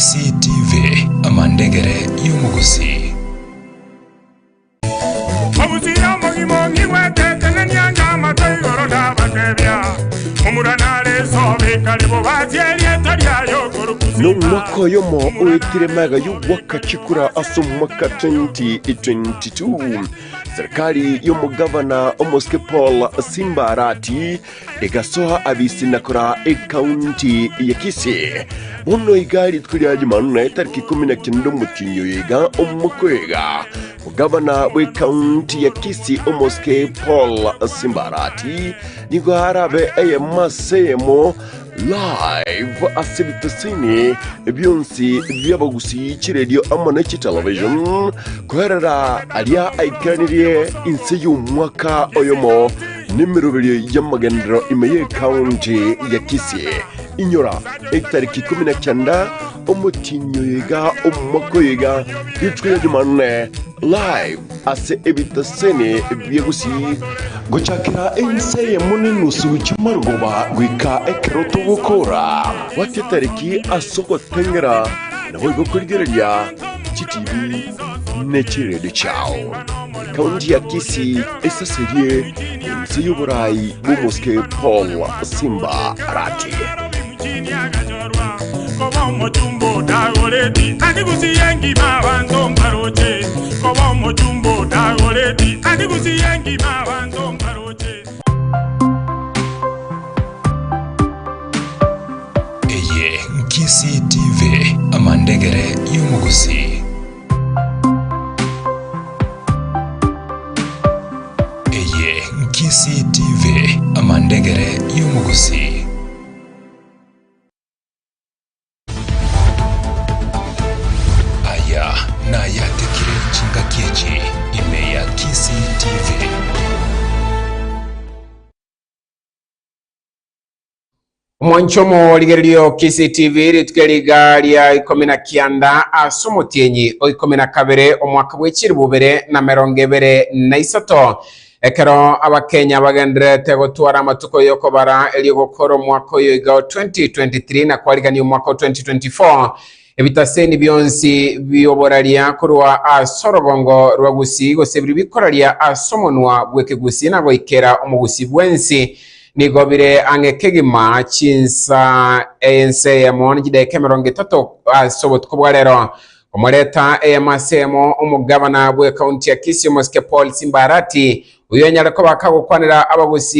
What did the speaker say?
Kisii TV, amandegere y'omogusii. Obusie omogima ong'igwete tenenia ange amato igoro ndabatebia, Momura nare esobe kare bobatie erieta riaye okorokwa Siba. Nomwaka oyomo oetire magega y'ogoaka chikura ase omwaka 2022, serikali y'omogavana omosike Paul Simba Arati egasoa abisi na koraa ekaunti ya Kisii. Bono iga rituko ria Jumanne tariki 19 omotienyi oyo iga omwaka oyo iga, omogavana bw'ekaunti ya Kisii omosike Paul Simba Arati nigo arabe eyemo ase eyemo live ase ebiteseni bionsi bi'abagusii chiredio amo ne chitelevision koerera aria aikeranirie inse y'omwaka oyomo Nemeroberio y'amagenderero ime y'ekaunti ya Kisii. Inyora etariki 19 omotienyi oyo iga omwaka oyo iga rituko ria Jumanne live ase ebitaseni bia Gusii gochakera ensa eyemo nenusu chi'amarogoba goika ekero togokora. Bwatia etariki ase ogotengera naboigo korigereria chitibi ne chiredio chiao. Ekaunti ya Kisii esaserie ense y'oborai bw'omosike Paul Simba Arati. Eye Kisii TV, amandegere y'omogusii. Eye Kisii TV, amandegere y'omogusii. Aya nayatekire chingaki echi ime ya Kisii TV. Omwancho omorigererio Kisii TV rituko eriga ria ikomi na kianda ase omotienyi o ikomi na kabere omwaka bwe chilifu bibere na merongo ebere na isato ekero abakenya bagendererete gotwara amatuko yokobara erio gokora omwaka oyo iga o 2023 na kwarigania omwaka o 2024 Ebitaseni bionsi bi'oboraria korwa ase orogongo rwa Gusii gose biria bikoraria ase omonwa bw'ekegusii na goikera omogusii bwensi, nigo bire ang'e kegima chinsa ensa eyemo ne chidaeka emerongo etato ase obotuko bwa rero. Komoreta eyemo ase eyemo omogabana bw'ekaunti ya Kisii omosike Paul Simba Arati, oyio anyare koba kagokwanera abagusii.